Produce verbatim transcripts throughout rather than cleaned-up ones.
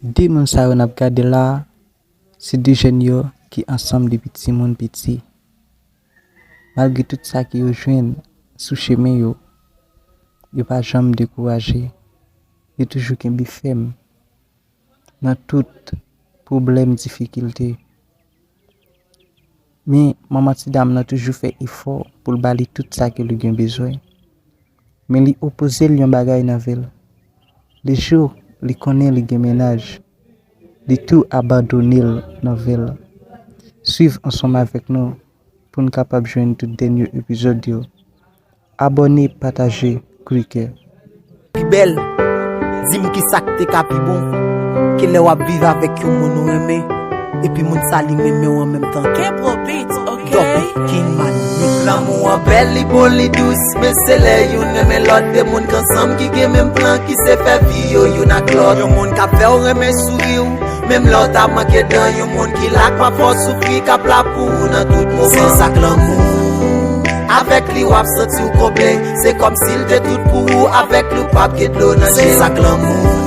De moun sa yo n ap gade la a, se de jèn yo ki ansanm depi timoun piti. Malgre tout sa ke yo jwenn sou chemen yo, yo pa janm dekouraje. Yo toujou kenbe fèm nan tout pwoblèm, difikilte. Men, manman ti dam nan toujou fè efò pou l ba li tout sa ke li gen bezwen. Men li opoze l yon bagay nan vi l. Lejou li konnen li gen mennaj, li tou abandone l nan vi l. Swiv ansanm avèk nou pou n kapab jwenn tout dènye epizòd yo. Abòne, pataje, klike. Pi bèl, di m kisa k te ka pi bon ke lè w ap viv avèk yon moun ou renmen, epi moun sa li renmen w an menm tan tou. Kebro Beats, ok? Dòk King Manik. Lanmou an bèl, li bon, li dous, men se lè youn renmen lòt, de moun k ansanm ki gen menm plan, ki se fè vi yo youn ak lòt. Yon moun k ap fè w renmen souri w, menm lè w ta manke dan, yon moun ki la k pa fè w soufri, k ap la pou ou nan tout moman. Se sa k lanmou. Avèk li w ap santi w konble. Se kòmsi l te tout pou ou. Avèk li w p ap gen dlo nan je. Se sa k lanmou.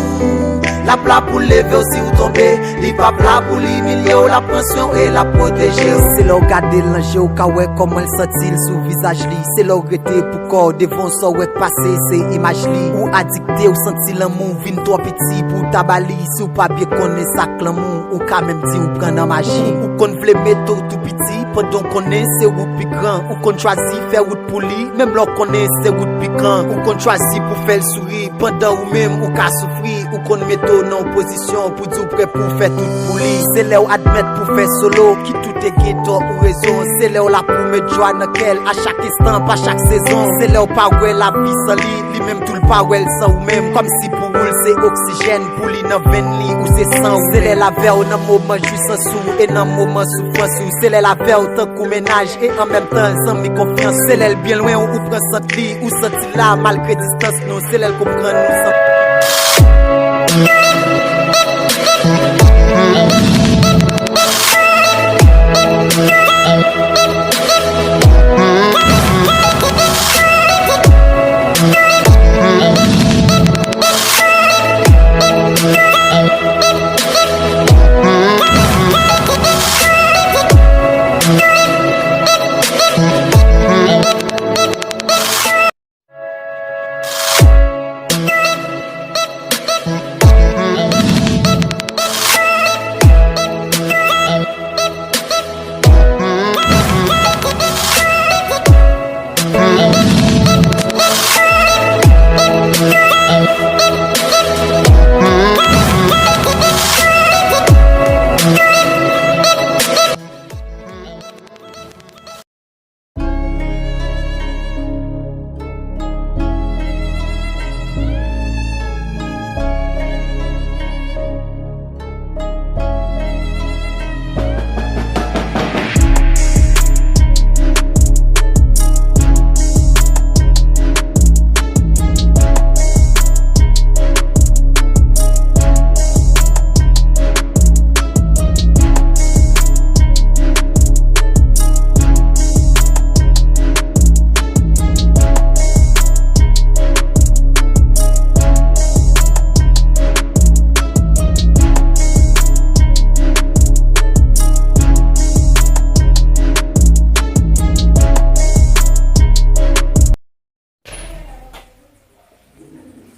L ap la pou l leve w si w tonbe. Li p ap la pou l imilye w. L ap pran swen w e l ap pwoteje w. Se lè w gade l nan je w ka wè kòman l santi l sou vizaj li. Se lè w rete pou kò w devan w, sa w wè k pase se imaj li. Ou adikte, ou santi lanmou vin twò piti pou w ta ba li. Si w pa byen konnen sa k lanmou, ou ka menm di w pran nan maji. Ou konn vle mete w tou piti pandan w konnen se ou k pi gran. Ou konn chwazi fè wout pou li, menm lè w konnen se ou k pi gran. Ou konn chwazi pou fè l souri pandan ou menm ou ka soufri. Ou konn mete w nan yon pozisyon pou di w prè pou w fè tout pou li. Se lè w admèt pou fè solo ki tout te gen tò ou rezon. Se lè w la pou w met jwa nan kè l a chak instan, pa chak sezon. Se lè w pa wè lavi san li, li menm tou l pa wè l san ou menm. Kòmsi pou ou l se oksijèn, pou li nan venn li ou se san ou. Se lè l avè w nan moman jwisans ou e nan moman soufrans ou. Se lè l avè w tankou mennaj e an menm tan zanmi konfyans. Se lè l byen lwen w, ou pran sant li, ou santi l la malgre distans nou. Se lè l konprann nou san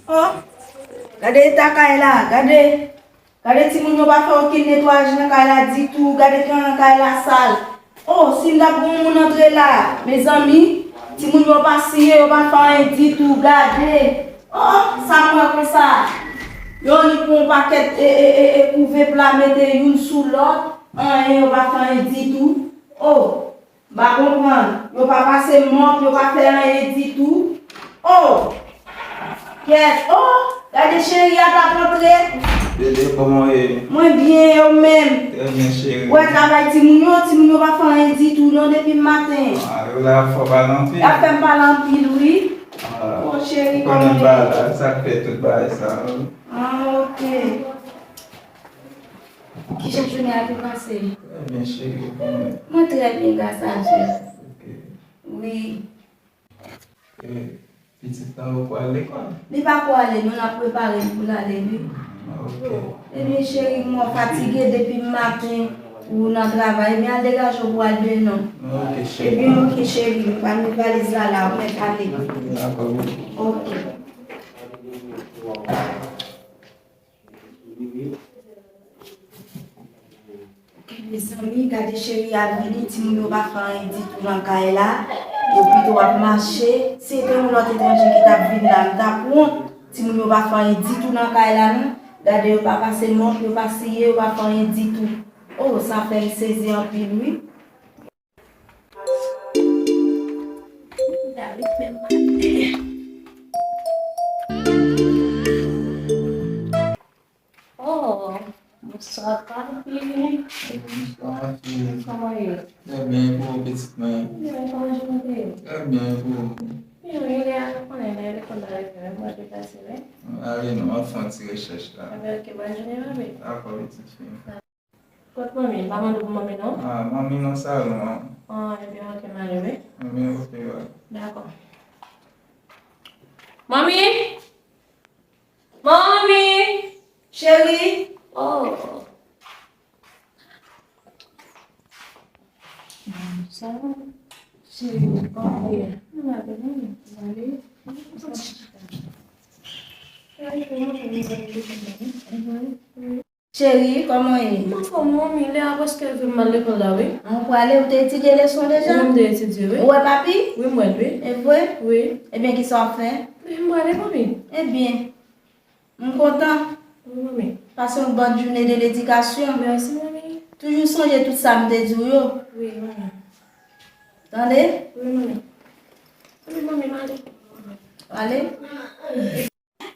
Oh, gade eta kay la, gade. Gade timoun yo pa fè okenn netwayaj nan kay la ditou, gade jan kay la sal. Oh, si m t ap gen yon moun antre la, mezanmi, timoun yo pa siye, yo pa fè anyen ditou, gade. Oh, sa m wè konsa. Yo annik pran yon pakèt e, e, e, e kouve pla mete youn sou lòt, anyen yo pa fè anyen ditou. Oh. M pa konprann. Yo pa pase mòp, yo pa fè anyen ditou. Oh! Kèt! Oh! Gade cheri a t ap antre. Bebe, kòman w ye? Mwen byen, e ou menm? Trè byen, cheri. Ou wè travay timoun yo, timoun yo pa fè anyen ditou non depi maten. Ah, yo la ap fè w pale anpil. Y ap fè m pale anpil, wi. Ah, oh, cheri, kòman w ye? Ou konnen m pa la, sa k fè tout bagay sa yo. Ah, ok. Kijan jounen an te pase? Trè byen, cheri, e pou mwen? Mwen trè byen, gras a Dye. Ok. Wi. E, pitit lan ou pral lekòl? Li pa ko ale, non, n ap prepare l pou l ale, wi. Ok. Ebyen, cheri, mwen fatige depi maten ou nan travay. Ebyen, al degaje w pou al deyò non. Ok, cheri. Ebyen, ok, cheri, m pral met valiz la la, ou mèt ale. Dakò, wi. Ok. Mezanmi, gade cheri a vini, timoun yo pa fè anyen ditou nan kay la. Epi tou w ap mache. Si se te yon lòt etranje ki t ap vin la, m t ap wont. Timoun yo pa fè anyen ditou nan kay la, non. Gade, yo pa pase mòp, yo pa siye, yo pa fè anyen ditou. Oh, sa fè m sezi anpil, wi. Oh, bonswa, papi. Bonswa, ma fille. Kòman w ye? Trè byen, e pou ou, pitit mwen? Byen, kòman jounen te ye? Trè byen, e pou ou? Byen, wi, lè a nou konnen, lè lekòl la rive, mwen te pase, wi. Ale non, m ap fè yon ti rechèch la. Ebyen, ok, bòn jounen, papi. Dakò, pitit fi m. Kot manmi? M pa mande pou manmi, non? Ah, manmi nan salon an. Ah, ebyen, ok, m ale, wi. Ebyen, ok, bye. Dakò. Manmi! Manmi! Cheri! Oh. Sa va? Cheri, kòman w ye? M ale, manmi. M ale. Cheri, kòman w ye? Mhm. Cheri, kòman w ye? M anfòm, manmi. Lè a prèske rive, m al lekòl la, wi. An, ou prale, ou te etidye leson deja? Wi, m te etidye, wi. Ou wè papi? Wi, m wè l, wi. E vre? Wi. Ebyen, kisa w ap fè? Ebyen, m prale, manmi. Ebyen, m kontan. Wi, manmi. Pase yon bòn jounen de ledikasyon. Mèsi, manmi. Toujou sonje tout sa m te di w yo. Wi, manmi. Tande? Wi, manmi. Wi, manmi, m ale. Ale?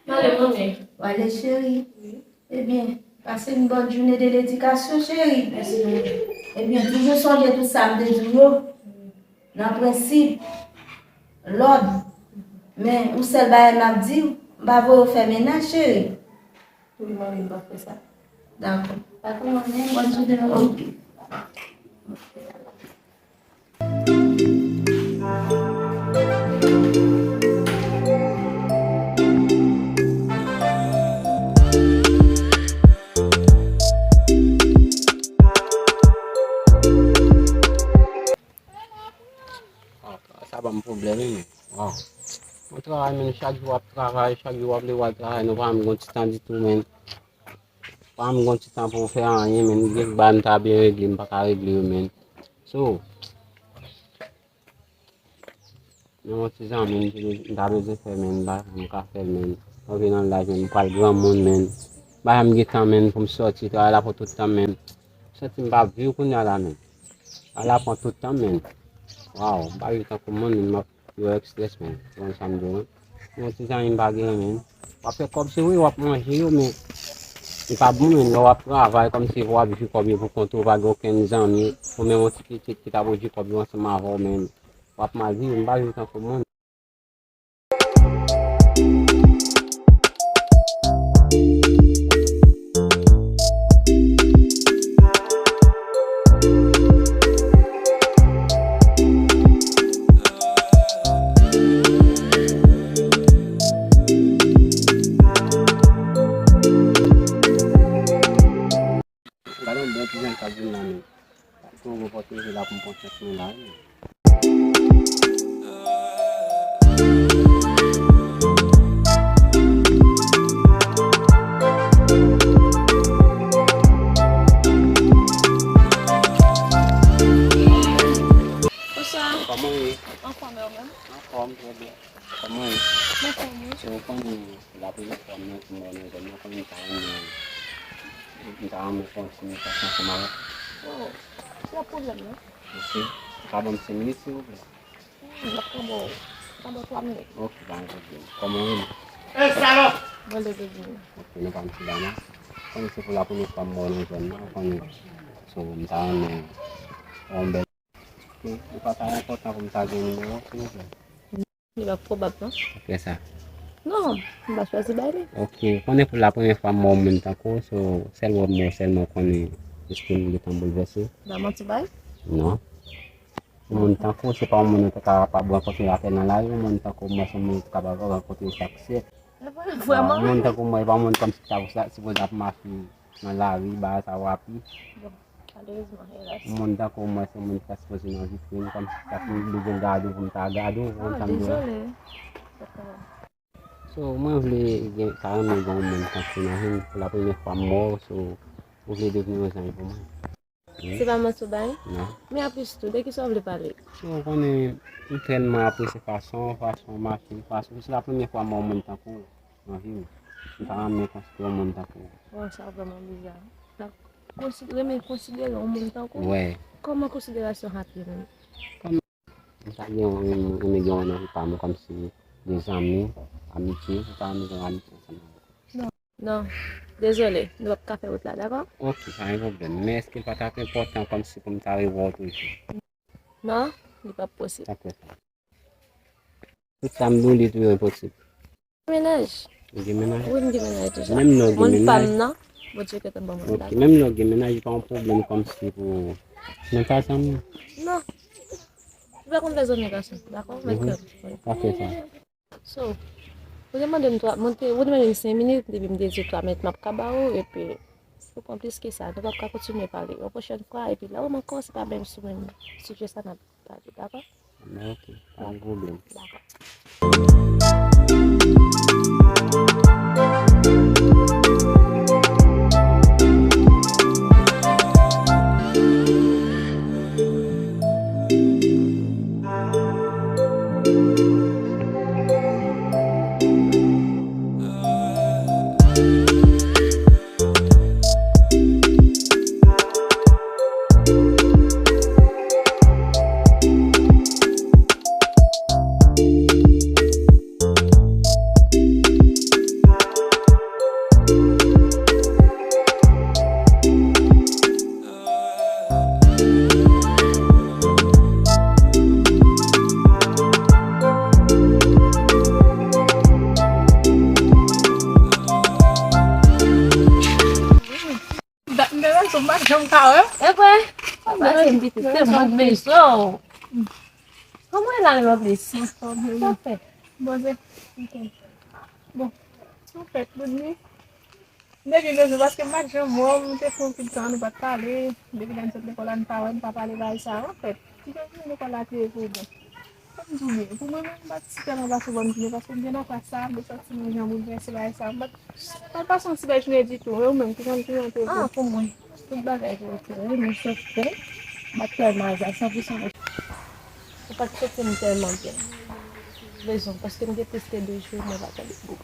M ale, manmi. W ale, cheri. Wi. Ebyen, pase yon bòn jounen de ledikasyon, cheri. Mèsi, manmi. Ebyen, toujou sonje tout sa m te di w yo. Nan prensip, lòd. Men, yon sèl bagay m ap di w, m pa voye w fè mennaj, cheri. Wi, manmi, m p ap fè sa. Dakò. Dakò, manmi. Bòn jounen, manmi. Ok. Ah, sa ban m pwoblèm, wi, men. Waw. Mwen travay, men, chak jou w ap travay, chak jou w ap leve w al travay, nou pa janm gon ti tan ditou, men. Pa m gon ti tan pou fè anyen, men. Gen bagay m ta byen regle, m pa ka regle yo, men. So, men yon ti zanmi m, m ta bezwen fè, men, m pa janm ka fè l, men. Mwen vin nan laj, men, m pral granmoun, men. M pa janm gen tan, men, pou m sòti, travay la pran tout tan, men. M santi m pa viv kounye a la, men. Travay la pran tout tan, men. Waw, m pa viv tankou moun, men, m ap Yo, èk strès, men. Ou konn sa m di w, men. Yon ti zanmi m pa gen, men. W ap fè kòb, se vre, w ap manje yo, men li pa bon, men. Lè w ap travay, kòmsi w ap jwi kòb yo pou kont ou, w pa gen okenn zanmi, ou menm yon ti pitit ki ta pou jwi kòb yo ansanm avè w, men. W ap mal viv, m pa viv tankou moun. Gade yon bon ti jan k ap vin la, men. Tou opòtinite la pou m pran chans mwen la, wi. Bonswa. Kòman w ye? Anfòm, e ou menm? Anfòm, trè byen. Kòman w ye? Mwen fè byen. Se ou konnen la premyè fwa mwen, mwen nan zòn nan, konnen m ta renmen, m ta renmen fè yon ti mesaj ansanm avè w. Oh, se pa pwoblèm, non. Ok. Ou ka ban m senk minit, silvouplè? Hmm, m ap pran ba w. M ap ba w twa minit. Ok, pa gen pwoblèm. Kòman w ye? Mwen leve byen. Ok, nou pa yon ti dam. Konnen se pou la premyè fwa m wè w nan zòn nan, konnen. So, m ta renmen wè yon bèl Ou pa ta enpòtan pou m ta gen nimewo w, silvouplè? Li pa pwobab, non. Poukisa? Non, m pa chwazi bay li. Ok, konnen pou la premyè fwa m wè yon moun tankou w, so, sèl wè m wè w sèlman konnen espri m gentan boulvèse. Ba manti bay? Non. Yon moun tankou w, se pa yon moun ou te kapab rankontre atè nan lari, yon moun tankou w, mwen se yon moun ou te kapab rankontre chak sèt. Vrèman? Yon moun tankou mwen, e pa yon moun kòmsi ki ta sa, sipoze ap mache nan lari, bagay sa yo ap. Bon, malerezman, elas. Yon moun tankou mwen, se yon moun ki ta sipoze nan vitrin, kòmsi ki ta fin bezwen gade w pou m ta gade w, ou konprann sa m di w la? Dezole. So, mwen vle gen, ta renmen gen yon moun tankou w nan vi m, pou la premyè fwa m wè w, so, ou vle devni yon zanmi pou mwen? Se pa manti w bay? Non. Men anplis tou, de kisa w vle pale? Ou konnen, m tèlman apresye fason, fason w mache, fason, se la premyè fwa m wè yon moun tankou w nan vi m. M ta renmen konsidere yon moun tankou w. Bon, sa vrèman biza. Konsi-, renmen konsidere yon moun tankou w? Wè. Kòman konsiderasyon sa ap ye menm? Kòman? M ta gen yon, renmen gen yon nan vi pa m kòmsi de zanmi, amitye, m ta renmen gen yon amitye ansanm avè w. Non, dezole, nou p ap ka fè wout la, dakò? Ok, pa gen pwoblèm. Men èske l pa t ap enpòtan kòmsi pou m ta rewè w toujou? Non, li p ap posib. Dakò. Tout sa m di w, li toujou enposib. Mennaj. Ou gen mennaj? Wi, m gen mennaj deja. Menm lè w gen mennaj. Moun pa m nan, Bondye gentan ban mwen l. Ok, menm lè w gen mennaj, li pa yon pwoblèm kòmsi pou, nan ka sa m. Non. Ou pa konn fè zanmi gason, dakò? Mèt krèm. Pa fè sa. So, ou te mande m twa, mwen te, ou te mande m senk minit, depi m te di twa minit m ap ka ba ou, epi ou pran plis ke sa, nou p ap ka kontinye pale. Yon pwochèn fwa, epi lè ou ankò, se pa menm sou menm sijè sa n ap pale, dakò? Ok, pa gen pwoblèm. Dakò. Dat m te wè sou m pa t janm ka wè. E vre? Sa se pitit, se mwen k bezwen w. Kòman e la, Lovely? Sa fè? Bon, se, ok. Bon, anfèt, Ludmy, m te byen bezwen paske m pa t janm wè w, m te pran anpil tan, nou pa t pale. Depi lè n sot lekòl la, n pa wè, n pa pale bagay sa yo. Anfèt, ki jan jounen lekòl la te ye pou ou? Fò m di w byen, pou mwen menm, m pa t sitèlman pase bòn jounen, paske m te nan klas la, m te sòti nan jan boulvèse bagay sa. M pa t, m pa t pase yon ti bèl jounen ditou. E ou menm, ki jan jounen an te ye pou ou? Ah, pou mwen, tout bagay te oke wi, men sòf ke m pa t tèlman alèz, san pou san. Ou pa t soti m tèlman byen. Rezon, paske m gen plis ke de jou, mwen pa tande gwoup.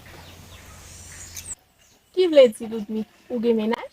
Ki vle di, Ludmy, ou gen mennaj?